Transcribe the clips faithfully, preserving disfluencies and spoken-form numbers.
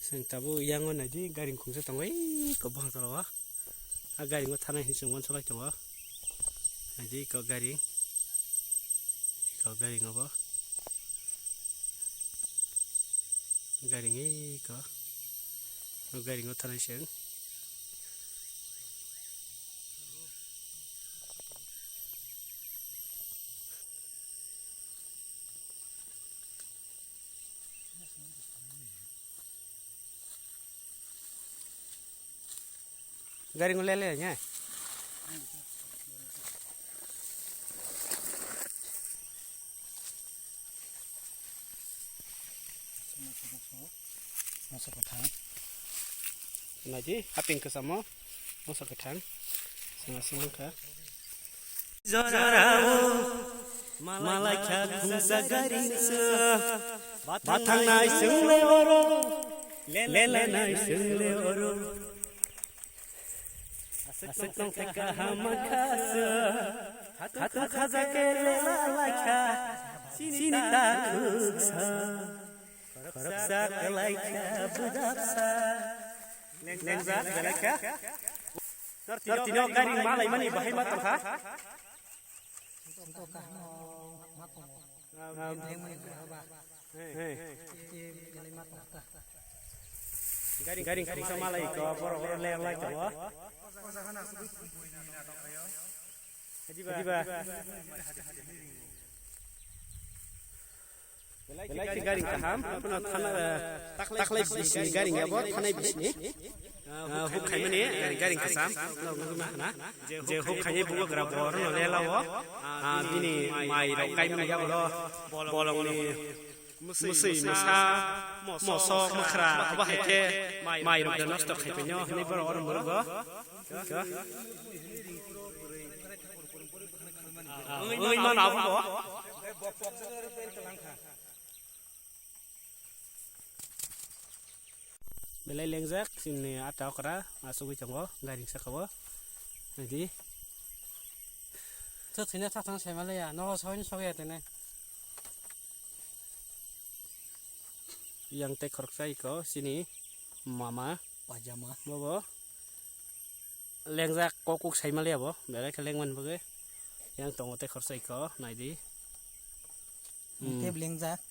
Chwng tabuk yango naidi, gari khungsa tongo, iko buphang tola o. A gari o thanai hinwi chwng uansuk lai tongo. Naidi iko gari. Iko gari obo. Gari iko. O gari o thanai chwng. Gari ngole le nya. Moso kwthang. Naidi, haping kwchamo, moso kwthang. Sanga sini kha. Jorao, malai kha khungsa gari se. Bathangnai chwng le oro, lelenai chwng le oro. Aswk tong thai kaham kha se. Hatu khaja ke lela lai kha, chini ta khuksa. Khoroksa kwlai kha bwdapsa. Lengjak belai kha. Nor tino gari malai mani bahai ma tongkha. Tongkha, ma tongo. Lengmani bahaba. Hey. Belai ma tongkha. Gari, gari khungsa malai ko, borok oro le lai tongo. Diba. Diba. Belai khe gari kaham, haphano thana, eh, taklai bisni gari yabo, thanai bisni. Ah, huk khaimani, eh, gari kasam, no, nugui mankha na. Je huk khaimani bubagra bo, rwno lelao. Ah, bini mai rok kaimani yagulo, bolongni mwswi, mwsa, moso, mwkhra, abo hai khe mai rok da nosto khaipaino, hinwi borok oro mwrwgo. Wngwi mano abo bo. Belai lengjak, chini ata okra, asugwi tongo, gari saka o. Naidi. Tho thwina tha thang sai ma le ya, no soi ni sogwi ya tene. Yang tei khoroksa iko, chini mama. Pajama. Bobo. Lengjak kok kok sai ma le ya bo, belai khe lengmani bagwi. Yang tongo tei khoroksa iko, naidi. Hmm. Tei lengjak.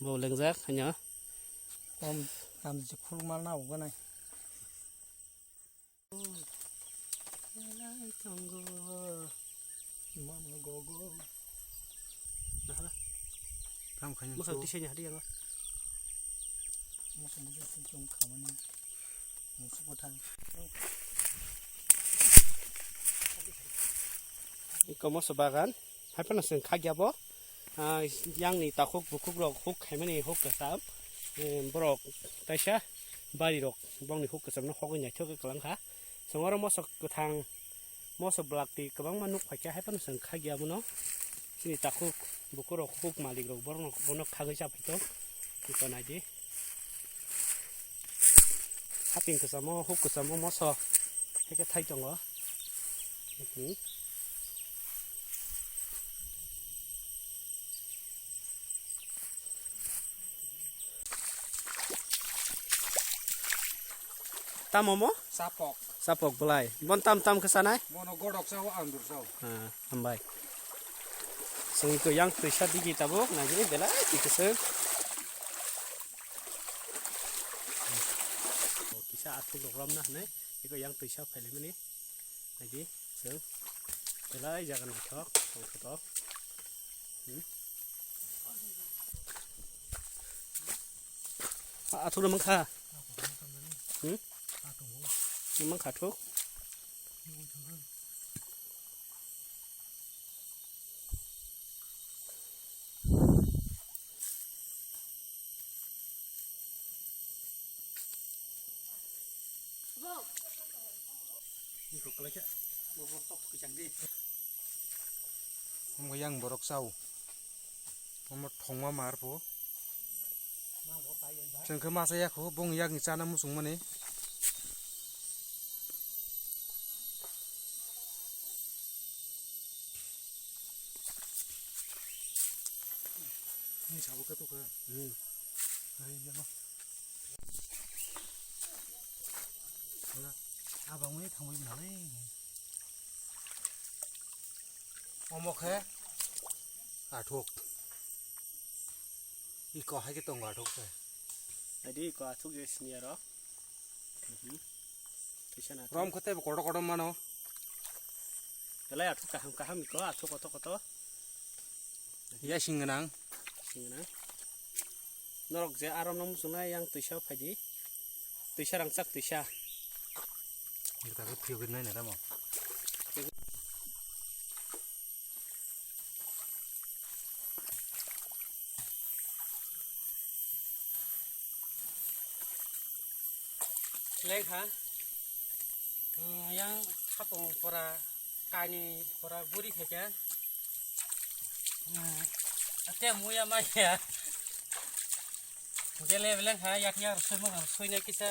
Bo lengjak, hanya. Om, kam je khuluk mal na ugo nai. Belai tongo. Mama gogo. Nahara. Kam khaini. Masa so. Tisai ni hadi yang. Masa musuh sing khamani. Musuh botang. Iko moso bagan, hai phano chwng khakya bo. Ah, yang ni takhuk bukhuk rok huk khaimani huk kwcham. Eh, borok taisa bari rok bongni huk kwcham no hogwi naithok khe kwlang kha. Chwng oro moso kwthang, moso blak twi kwbangma nuk phaikha, hai phano chwng khakya bono. Chini takhuk bukhuk rok huk malik rok borok no bono khagwi cha phaito. Iko naidi. Haping kwchamo, huk kwchamo moso. Hai khe thai tongo. Mhm. Tamo mo? Sapok. Sapok belai. Bon tam tam khe sanai? Bono godok sao, andur sao. Ah, hambai. Song ko yang tuisa digi tabuk, nagi belai tikesek. Kisa athuk rok romna hwnwi, eko yang tuisa phailaimani. Naidi, chwng belai jaga naithok, tongthotok. Hmm? A, athuk na mankha. Hmm? Mankha thuk. Omo yang borok chao. Omo thongma mar po. Chwng khe masa yakho, bong yakni chana muchung mani. Ni sabo khe tukha. Hmm. Ai, yama. Abangwi thangwi nalai. Omo khe athuk. Iko hai khe tongo athuk khe. Adi iko athuk je sini aro. Mhm. Kisa na. Rom khe tei kotor kotor mano. Belai athuk kaham kaham iko athuk kotor kotor. Ya sing gwnang. Sing gwnang. Norok je arom no muchungnai yang twisa phaidi. Twisa rangchak twisa. Tabuk phiyogwi naina tamo. Lengkha. Hmm, yang khapung pora kainwi pora guri khaikha. Hmm, ate muya maya. Jele beleng ha yak yak sui mo sui na kisa.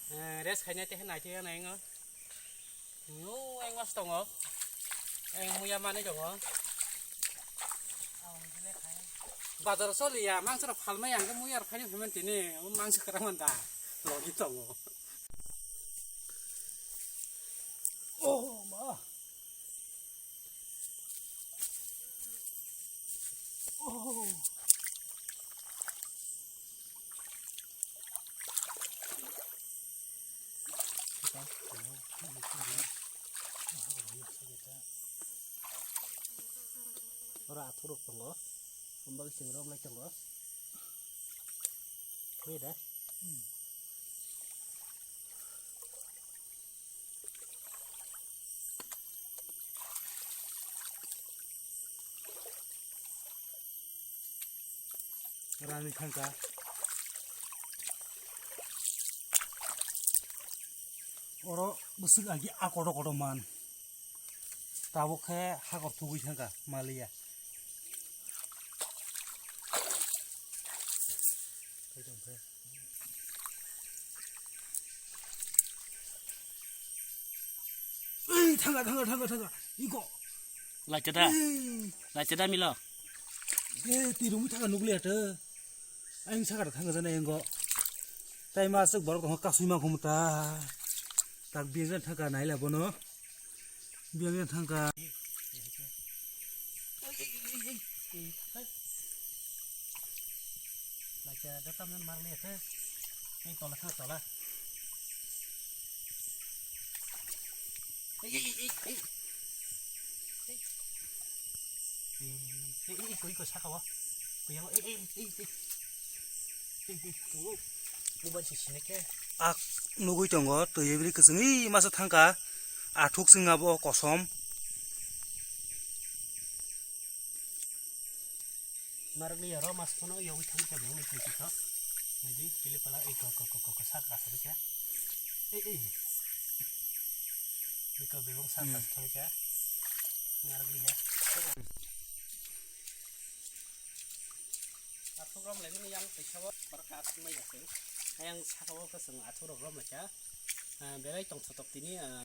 Eh, rest khaina te nai te nai ngo. Yo, eng mas tongo. Eng muya mani tongo. Bazar soli ya, mangsa rok phalmai ang muya rok phaini phaimani tini, mangsa kwrang man da. Logi tongo. Oh, ma. Oh. Ora athuruk tongo, umbak sing romlai tongo. Khuya da? Rani thangka. Oro bwswk agi a kotor kotor man. Tabuk khe hakor thugwi thangka maliya. Ei, thanga, thanga, thanga, thanga. Iko. Lacha da. Ei. Lacha da milo. Ge, tirumi thanga nukliya te. Aing saka da thanga jana engo. Tai ma aswk borok tong kasui ma khumuta. Tak biya jana thanga naila bono. Biya jana thanga. Lacha da tamna marliya te. Ei tola thang tola. Ei, ei, ei, ei. Ei, ei, ei, koi, koi, saka o. Koi, ei, ei, ei, ei. Ei, ei, koi. Mobile se sini ke. Ak nugui tongo, twi ebri kwchwng, ei, masa thangka. Athuk swng abo kosom. Narwkni oro mas phano yogwi thangwi kha bebak ni thangwi kha. Naidi kili pala ei ko ko ko ko ko sak asa kha. Ei ei. Ei ko bebak sak asa thangwi kha. Narwkni ya. Athuk rom lai mani yang kaisa o para ka athuk mai ya se. Yang saka o ka seng athuk rom lai kha. Ah, belai tongthotok tini, ah.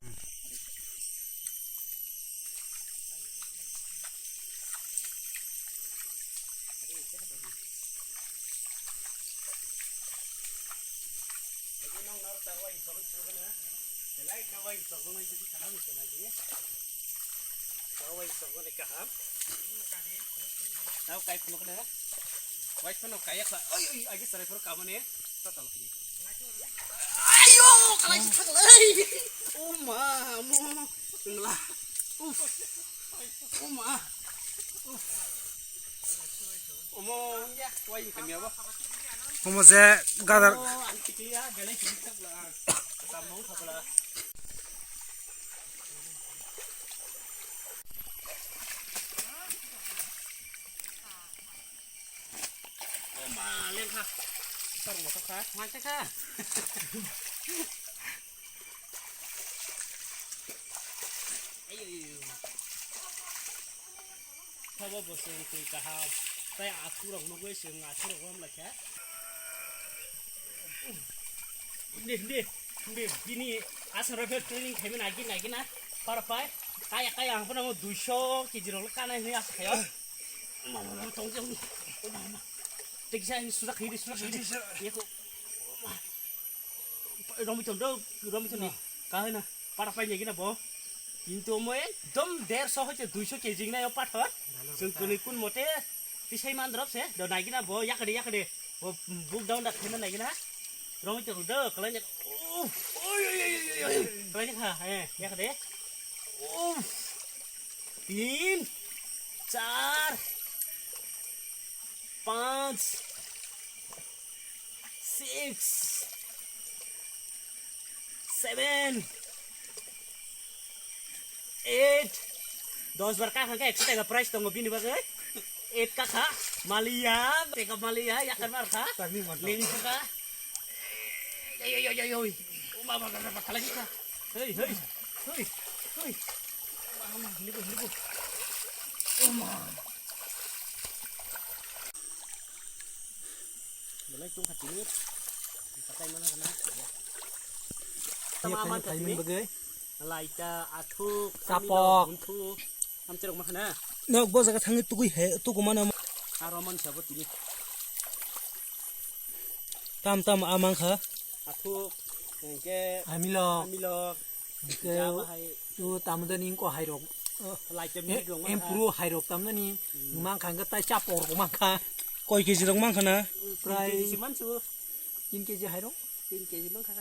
Tao kai phunuk na. Wai phunuk kai yakla. Oi, oi, agi sarai phunuk kamane. Total kini. Ayo, kalai si thang lai. Oh ma, mo. Ngla. Uf. Oh ma. Uf. Omo, wai kami apa? Omo je gadar. Oh, antiklia, galai si thang la. Samong thang la. O ma, lengkha. Sar mo kha. Mante kha. Ayo, ayo. Thabo bo seng twi kaham. Tai athurok nugwi seng athurok rom laikha. Hindi, hindi, hindi, bini asal rifle training khaimani agi nai gina, para pai, kaya, kaya, ang pano duiso kg rok kana hini asa khayo. Mama, mama, tong jong. Mama, mama. Tekisa hini sudak hini, sudak hini. Yeko. Romoi tong do, romoi tong ni. Kahai na, para pai ni gina bo. Kintu mo ekdom derso hoite duiso kg na yo pathor. Chwng kwnwi kun mote tisai mandrop se, do nai gina bo, yakade, yakade. Bo buk down da khaina nai gina. Romoi tong do, kalai ni. Oh, oi, oi, oi, oi, oi. Kalai ni kha, eh, yakade. Oh. Tin, char, panch, six, seven, eight, dos bar kakha khe ekso taka prize tongo bini bagwi. Eight kakha, maliya, teka maliya, yakar mar kha. Ling kha. Oi, oi, oi, oi, oi. Uma, ba, ba, ba, ba, khalai kha. Hei, hei, hei, hei. Uma, uma, hilibo, hilibo. Uma. Belai tong kha tini. Pakai mana kena? Tama aman kha tini. Laita, athuk, sapok, buntu. Amchirok ma khana? Nok bo jaga thangwi tugui he, tugu mana. Aro man sabo tini. Tam tam amang kha. Athuk, engke amilok. Amilok. Engke jaba hai. Tu tamdani ko hairok. Laita mi dong ma kha. Empuru hairok tamdani. Mang kha engke tai chapor ko mang kha. Koi kg rok mang khana? Prai tin kg si mansu. Tin kg hairok. Tin kg man kha.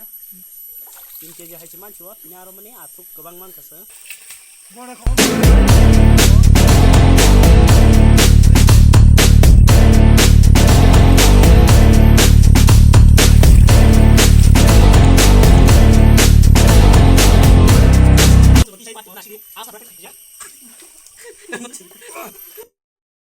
Tin kg hai se mansu. Ni aro mani athuk kwbang man kha se.